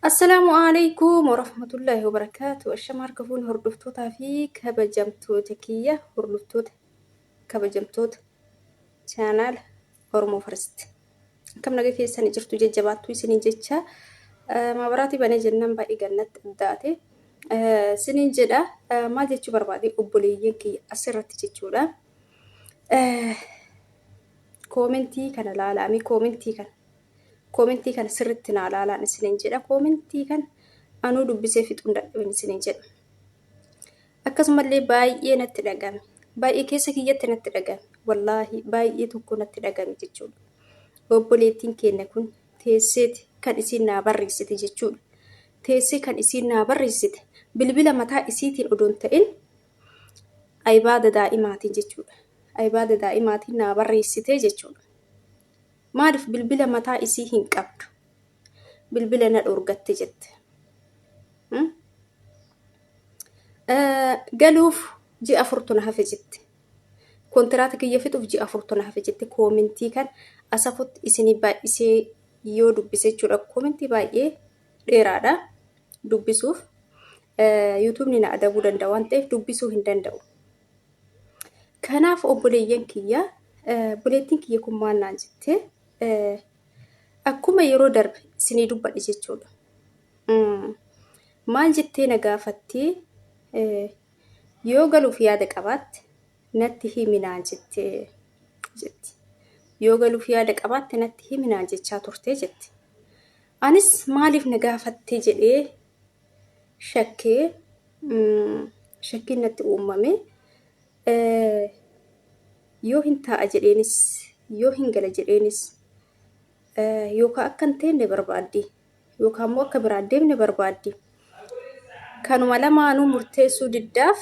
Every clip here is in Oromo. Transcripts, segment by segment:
Assalaamu alaikum warahmatullaahi wabarakaatu. Ashama harka fuuni hordoftootaa fi kabajamtoota kiyya hordoftoota kabajamtoota chaanaala Oromoo First. Akkam naga keessan jirtu jajjabaattuu isiniin jecha maabaraatii banee jennaan baay'ee gannatti addaate. Isiniin jedha maal jechuu barbaade obboleeyyan kiyya asirratti jechuudha. Koomentii kana laalaamee koomentii kana. Koomentii kana sirritti naa laalaan isiniin jedha. Koomentii kana anuu dubbisee fixuun dadhabin isiniin jedha. Akkasumallee baay'ee natti dhagame. Baay'ee keessa kiyyatti natti dhagame. Wallaahi baay'ee tokko natti dhagame jechuudha. Obboleettiin keenya kun teesseeti kan isiin naa barreessite jechuudha. Teessee kan isiin naa barreessite bilbila mataa isiitiin odoo hin ta'in ayibaada daa'imaatiin jechuudha. Ayibaada daa'imaatiin naa barreessite jechuudha. Maaliif bilbila mataa isii hin qabdu? Bilbila na dhoorgatte jette. Galuuf ji'a afurtu na hafe jette. Kontiraata kiyya fixuuf ji'a afurtu na hafe jette. Koomentii kan asafutti isinii baay'isee yoo dubbise jechuudha. Koomentii baay'ee dheeraadha dubbisuuf. Yuutuubni na adabuu danda'a waan ta'eef dubbisuu hin danda'u. Kanaaf obboleeyyan kiyya obboleettiin kiyya kun maal naan jette akkuma yeroo darbe isinii dubbadhe jechuudha. Maal jettee na gaafattee yoo galuuf yaada qabaatte natti himi naan jette jetti. Yoo galuuf yaada qabaatte natti himi naan jechaa turte jetti. Anis maaliif na gaafatte jedhee shakkee shakkiin natti uumame. Yoo hin taa'a jedheenis yoo hin gala jedheenis yookaan akka hin teenne barbaaddi yookaan immoo akka biraan deemne barbaaddi. Kanuma lamaanuu murteessuu diddaaf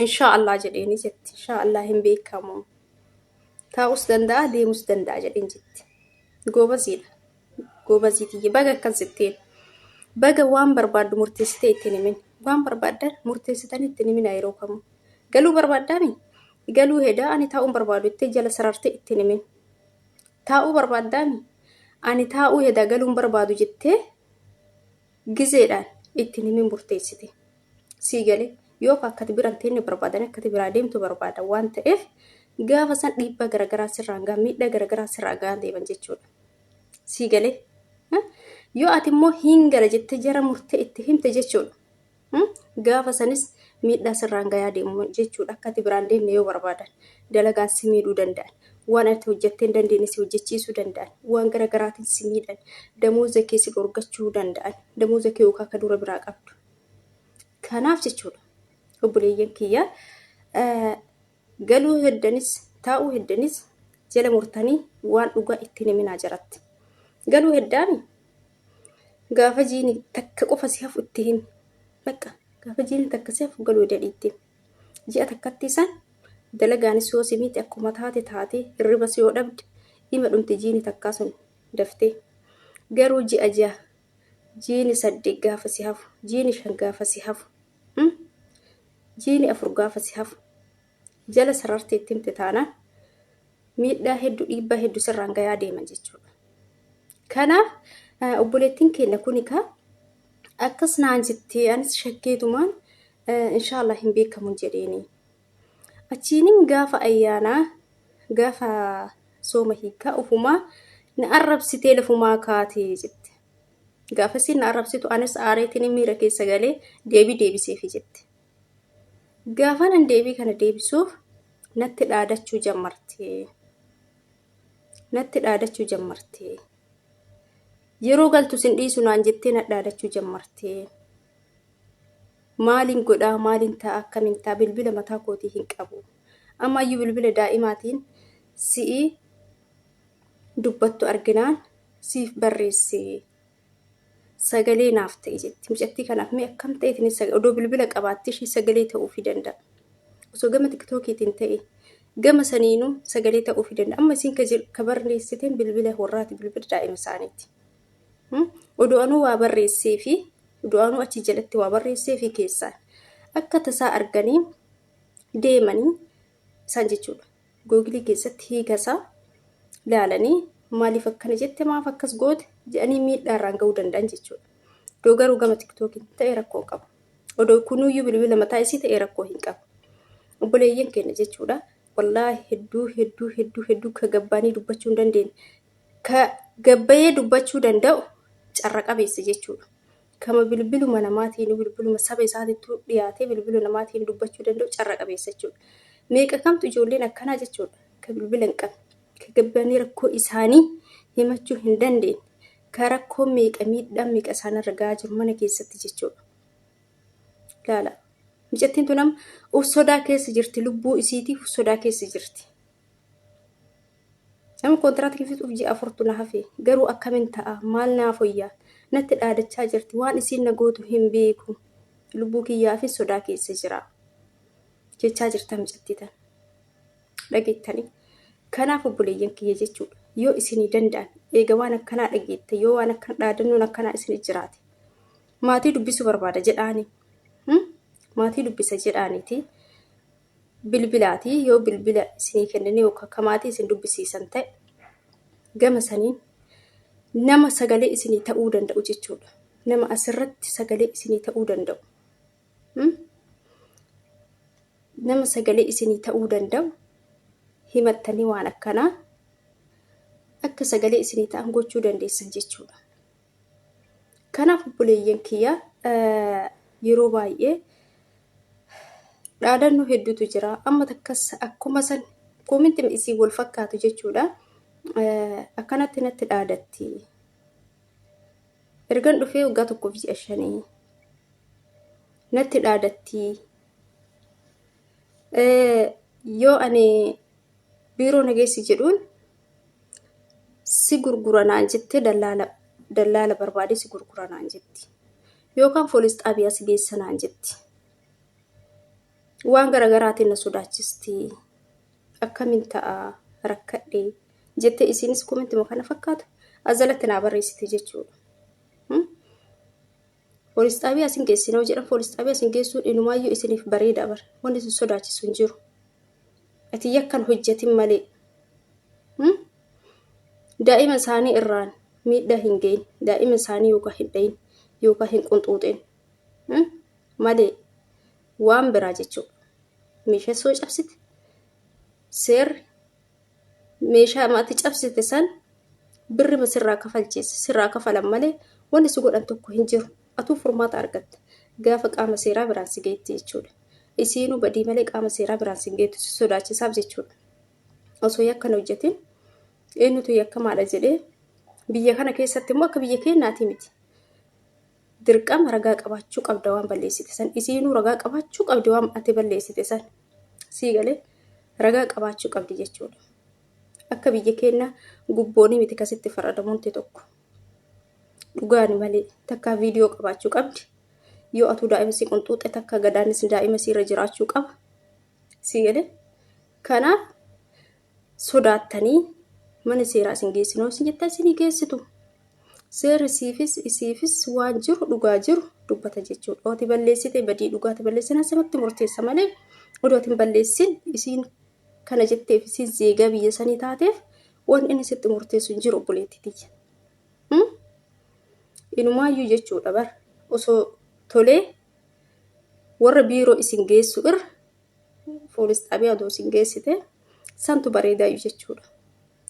inshaa Allah jedheeni jetti. Inshaa Allah hin beekamu. Taa'us danda'a deemus danda'a jedheen jetti. Goobaziidha. Goobazii tiyya baga akkas jetteen. Baga waan barbaaddu murteessitee ittiin himin. Waan barbaaddan murteessitanii ittiin himina yeroo kamuu. Galuu barbaaddaami? Galuu hedaa ani taa'uun barbaadu jettee jala sarartee ittiin himin. Taa'uu barbaaddaami? Ani taa'uu hedaa galuun barbaadu jettee gizeedhaan ittiin himin murteessite. Sii galee yoo akkati bira hin teenne barbaadan akkati biraa deemtu barbaadan waan ta'eef gaafa san dhiibbaa garaagaraa sirraan gahan miidhaa garaagaraa sirraa gahan deeman jechuudha. Sii galee. Yoo ati immoo hin gala jettee jara murtee itti himte jechuudha. Gaafa sanis miidhaa sirraan gayaa deemu jechuudha. Akka ati biraan deemne yoo barbaadan dalagaan si miidhuu danda'an. Waan ati hojjettee hin dandeenye si hojjechiisuu danda'an. Waan gara garaatiin si miidhan. Damooza kee si dhorgachuu danda'an. Damooza kee yookaan akka dura biraa qabdu. Kanaaf jechuudha obboleeyyan kiyya galuu heddanis taa'uu heddanis jala murtanii waan dhugaa ittiin himinaa jaratti. Galuu heddaami gaafa jiini takka qofa si hafu itti himi. Bakka gaafa jiini takka si hafu galuu hedda itti himi. Ji'a takkatti isaan dalagaanis yoo si miite akkuma taate taatee hirribas yoo dhabde dhima dhumti jiini takkaa sun daftee. Garuu ji'a ji'a jiini 8 gaafa si hafu jiini 5 gaafa si hafu jiini 4 gaafa si hafu jala sarartee itti himte taanaan miidhaa hedduu dhiibbaa hedduu sirraan gayaa deeman jechuudha. Kanaaf obboleettiin keenya kun egaa akkas naan jettee anis shakkeetumaan inshaallah hin beekamu jedheeni. Achiinin gaafa ayyaanaa gaafa sooma hiikaa ufumaa na arrabsitee lafumaa kaatee jette. Gaafa isiin na arrabsitu anis aareetiin miira keessa galee deebii deebiseefi jette. Gaafan an deebii kana deebisuuf natti dhaadachuu jammarte. Natti dhaadachuu jammarte. Yeroo galtu sin dhiisu naan jettee na dhaadachuu jammarte. Maaliin godhaa maaliin ta'a akkamiin ta'a bilbila mataa kootii hin qabu. Ammayyuu bilbila daa'imaatiin si'i dubbattu arginaan siif barreesse. Sagalee naaf ta'e jetti. Mucattii kanaaf mee akkam ta'eetiin odoo bilbila qabaattee ishee sagalee ta'uufii danda'a. Osoo gama tiktookiitiin ta'e gama saniinuu sagalee ta'uufii danda'a. Amma isiin ka barreessiteen bilbila warraati bilbila daa'ima isaaniiti. Odoo anuu waa barreessee fi odoo anuu achi jalatti waa barreessee fi keessaan akka tasaa arganii deemanii isaan jechuudha. Googilii keessatti hiika isaa laalanii maaliif akkana jette maaf akkas goote jedhanii miidhaa irraan ga'uu danda'an jechuudha. Odoo garuu gama tiktookiin ta'e rakkoo hin qabu. Odoo kunuyyuu bilbila mataa isii ta'e rakkoo hin qabu. Obboleeyyan keenya jechuudha. Wallaahi hedduu hedduu hedduu hedduu ka gabbaanii dubbachuu hin dandeenye. Ka gabbayee dubbachuu danda'u carra qabeessa jechuudha. Kama bilbiluma namaatiin bilbiluma saba isaatittuu dhiyaatee bilbila namaatiin dubbachuu danda'u carra qabeessa jechuudha. Meeqa kamtu ijoolleen akkanaa jechuudha. Ka bilbila hin qabne, ka gabbaanii rakkoo isaanii himachuu hin dandeenye, ka rakkoo meeqa miidhaan meeqa isaanirra gahaa jiru mana keessatti jechuudha. Laala. Mucattiin tun amma uf sodaa keessa jirti lubbuu isiitiif uf sodaa keessa jirti. Nama kontiraata fixuuf ji'a afurtu na hafe garuu akkamin ta'a maal naa foyyaa natti dhaadachaa jirti waan isiin na gootu hin beeku lubbuu kiyyaafin sodaa keessa jira jechaa jirta mucattii tana. Dhageettanii kanaaf obboleeyyan kiyya jechuudha yoo isinii danda'an eega waan akkanaa dhageette yoo waan akkana dhaadannoon akkanaa isinii jiraate maatii dubbisuu barbaada jedhaani. Maatii dubbisa jedhaaniiti. Bilbilaati yoo bilbila isinii kennanii yookaan akka maatii isin dubbisiisan ta'e gama saniin nama sagalee isinii ta'uu danda'u jechuudha. Nama asirratti sagalee isinii ta'uu danda'u. Nama sagalee isinii ta'uu danda'u himattanii waan akkanaa akka sagalee isinii ta'an gochuu dandeessan jechuudha. Kanaaf obboleeyyan kiyya yeroo baay'ee dhaadannoo hedduutu jira. Amma takkas akkuma san koominti isii wal fakkaatu jechuudha. Akkanatti natti dhaadatti. Ergan dhufee waggaa tokkoof ji'a shanii natti dhaadatti. Yoo ani biiroo nageessi jedhuun si gurgura naan jettee dallaala dallaala barbaadee si gurgura naan jetti. Yookaan poolis xaabiyaa si geessa naan jetti. Waan garaagaraatiin na sodaachisti. Akkamiin ta'a rakkadhe jettee isiinis komentima kana fakkaatu azalatti naa barreessite jechuudha. Poolis xaabiyaa isin geessinoo jedhan poolis xaabiyaa isin geessuun inumaayyuu isiniif bareeda bara. Wanti isin sodaachisu hin jiru. Ati yakkan hojjetin malee. Daa'ima isaanii irraan miidhaa hin gahin. Daa'ima isaanii yookaan hin dhahin yookaan hin qunxuuxin malee waan biraa jechuudha. Meeshaa soo cabsite seerri meeshaa ati cabsite san birrima sirraa kafalchiisa sirraa kafalan malee wanni si godhan tokko hin jiru. Atuu furmaata argatta. Gaafa qaama seeraa biraan si geetti jechuudha. Isiinuu badii malee qaama seeraa biraan si geettu si sodaachisaaf jechuudha. Osoo yakka hin hojjetin eenyutu yakkamaadha jedhee biyya kana keessatti immoo akka biyya keenyaati miti. Dirqama ragaa qabaachuu qabda waan balleessite san. Isiinuu ragaa qabaachuu qabdi waan ati balleessite san. Sii galee ragaa qabaachuu qabdi jechuudha. Akka biyya keenyaa gubboonii miti kasitti faradamuunti tokko. Dhugaani malee takkaa viidiyoo qabaachuu qabdi. Yoo atuu daa'ima si qunxuuxe takka gadaanis daa'ima siirra jiraachuu qaba. Sii galee kanaaf sodaattanii mana seeraa isin geessinoo isin jettan isinii geessitu. Seerri siifis isiifis waan jiru dhugaa jiru dubbata jechuudha. Ooti balleessite badii dhugaati balleessina simatti murteessa malee odoo ati hin balleessin isiin kana jetteef isiin zeegaa biyya sanii taateef waan inni sitti murteessu hin jiru obboleettii tiyya. Inumaayyuu jechuudha bar osoo tolee warra biiroo isin geessu irra poolis xaabiyaa odoo isin geessite santu bareedaayyu jechuudha.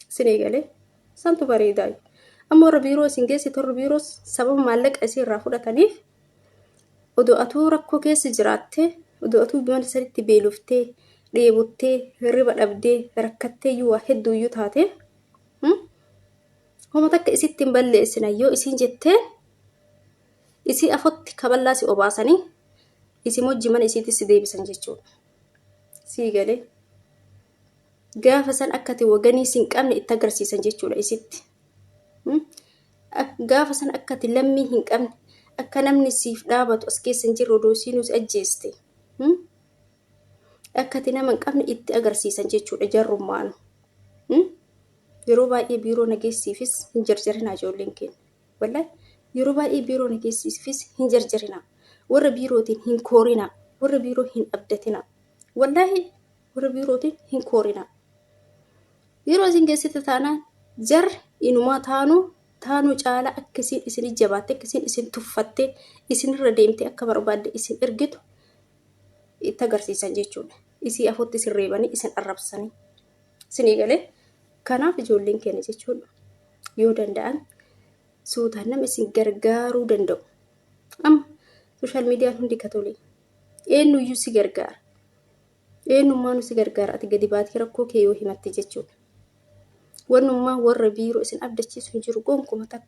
Isin eegalee santu bareedaayyu. Amma warra biiroo isin geessite warra biiroo sababa maallaqa isin irraa fudhataniif odoo atuu rakkoo keessa jiraattee odoo atuu mana sanitti beeloftee dheebottee hirriba dhabdee rakkattee iyyuu waa hedduu iyyuu taatee homa takka isitti hin balleessina yoo isiin jettee isii afotti kaballaa si obaasanii isin hojii mana isiitti si deebisan jechuudha. Sii galee gaafa san akka ati waganii si hin qabne itti agarsiisan jechuudha isitti. Gaafa san akka ati lammii hin qabne akka namni siif dhaabatu as keessa hin jirre odoo isiinuu si ajjeeste. Akka ati nama hin qabne itti agarsiisan jechuudha jarrummaanu. Yeroo baay'ee biiroo nageessiifis hin jarjarinaa ijoolleen keenya. Wallahi yeroo baay'ee biiroo nageessiifis hin jarjarinaa. Warra biirootiin hin koorinaa. Warra biiroo hin abdatinaa. Wallahi warra biirootiin hin koorinaa. Yeroo isin geessite taanaan jarri inumaa taanuu Taanuu caalaa akka isiin isin jabaatte, akka isiin isin tuffattee isinirra deemtee akka barbaadde isin ergitu itti agarsiisan jechuudha. Isii afutti isin reebanii isin arrabsanii. Isinii galee kanaaf ijoolleen keenya jechuudha yoo danda'an suutaan nama isin gargaaruu danda'u. Amma sooshaal miidiyaan hundi ka tole. Eenyuyyuu si gargaara. Eenyummaanu si gargaara ati gadi baatee rakkoo kee yoo himatte jechuudha. Wannummaa warra biiroo isin abdachiisu hin jiru gonkuma takka.